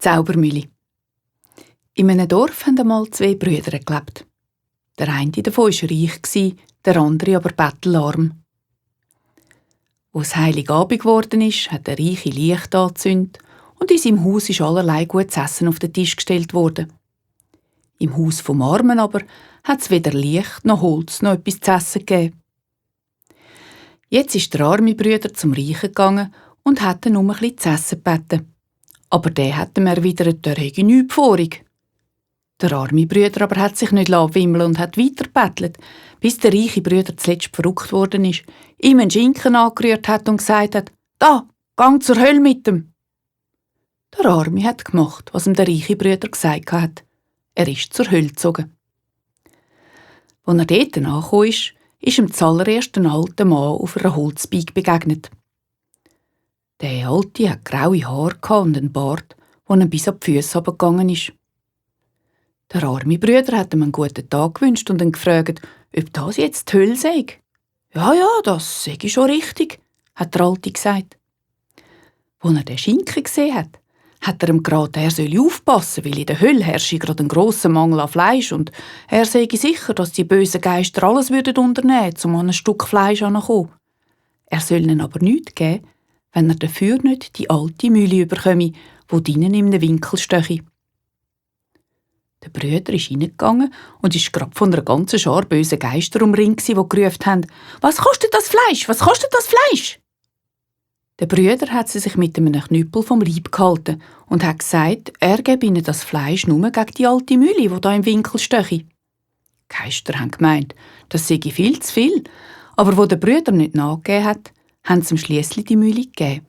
Zaubermühle. In einem Dorf haben einmal 2 Brüder gelebt. Der eine davon war reich, der andere aber bettelarm. Als es Heiligabend geworden ist, hat der Reiche Licht angezündet und in seinem Haus ist allerlei gutes Essen auf den Tisch gestellt worden. Im Haus vom Armen aber hat es weder Licht noch Holz noch etwas zu essen gegeben. Jetzt ist der arme Brüder zum Reichen gegangen und hat ihn um ein bisschen zu essen gebeten. Aber der hat ihm erwidert, er hätte nichts vorig. Der arme Brüder aber hat sich nicht wimmeln und hat weiter gebettelt, bis der reiche Brüder zuletzt verrückt worden ist, ihm einen Schinken angerührt hat und gesagt hat, «Da, gang zur Hölle mit dem!» Der Arme hat gemacht, was ihm der reiche Brüder gesagt hat. Er ist zur Hölle gezogen. Als er dort angekommen ist ihm zuallererst ein alter Mann auf einer Holzbeige begegnet. Der Alte hatte graue Haare und einen Bart, der ihm bis an die Füsse runtergegangen ist. Der arme Brüder hat ihm einen guten Tag gewünscht und ihn gefragt, ob das jetzt die Hölle sei. Ja, das sei schon richtig, hat der Alte gesagt. Als er den Schinken gesehen hat er ihm geraten, er solle aufpassen, weil in der Hölle herrsche gerade ein grosser Mangel an Fleisch und er sei sicher, dass die bösen Geister alles unternehmen würden, um an ein Stück Fleisch heranzukommen. Er soll ihnen aber nichts geben, wenn er dafür nicht die alte Mühle überkomme, die drinnen in einem Winkel stehe. Der Brüder ist reingegangen und ist gerade von einer ganzen Schar böser Geister umringt, die gerufen haben, «Was kostet das Fleisch? Was kostet das Fleisch?» Der Brüder hat sie sich mit einem Knüppel vom Leib gehalten und hat gesagt, er gebe ihnen das Fleisch nur gegen die alte Mühle, die da im Winkel stehe. Die Geister haben gemeint, das sei viel zu viel, aber wo der Brüder nicht nachgegeben hat, haben sie ihm schliesslich die Mühle gegeben.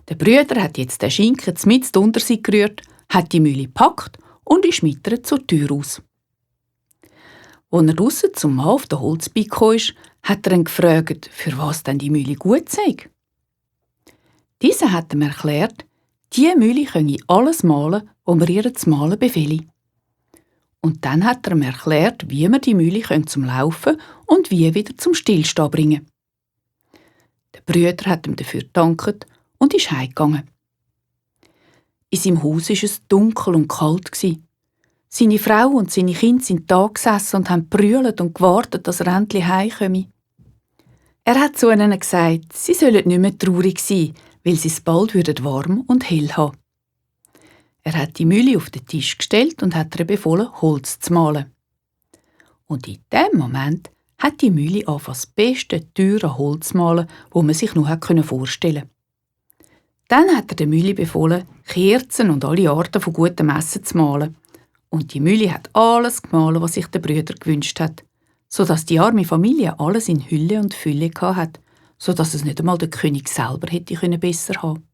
Der Brüder hat jetzt den Schinken mitten unter sich gerührt, hat die Mühle gepackt und ist mit ihr zur Tür raus. Als er draussen zum Mann auf der Holzbeige kam, hat er ihn gefragt, für was denn die Mühle gut sei. Dieser hat ihm erklärt, die Mühle könne alles mahlen, was man ihr zu mahlen befehle. Und dann hat er ihm erklärt, wie man die Mühle zum Laufen und wie wieder zum Stillstehen bringen. Der Brüder hat ihm dafür gedankt und ist heimgegangen. In seinem Haus war es dunkel und kalt. Seine Frau und seine Kinder sind da gesessen und haben gebrüllt und gewartet, dass er endlich heimkomme. Er hat zu ihnen gesagt, sie sollen nicht mehr traurig sein, weil sie es bald warm und hell haben. Er hat die Mühle auf den Tisch gestellt und hat ihr befohlen, Holz zu mahlen. Und in dem Moment hat die Mühle angefangen, das beste, teure Holz zu mahlen, das man sich nur vorstellen konnte. Dann hat er der Mühle befohlen, Kerzen und alle Arten von gutem Essen zu mahlen. Und die Mühle hat alles gemahlen, was sich der Brüder gewünscht hat, sodass die arme Familie alles in Hülle und Fülle hatte, sodass es nicht einmal der König selber hätte besser haben können.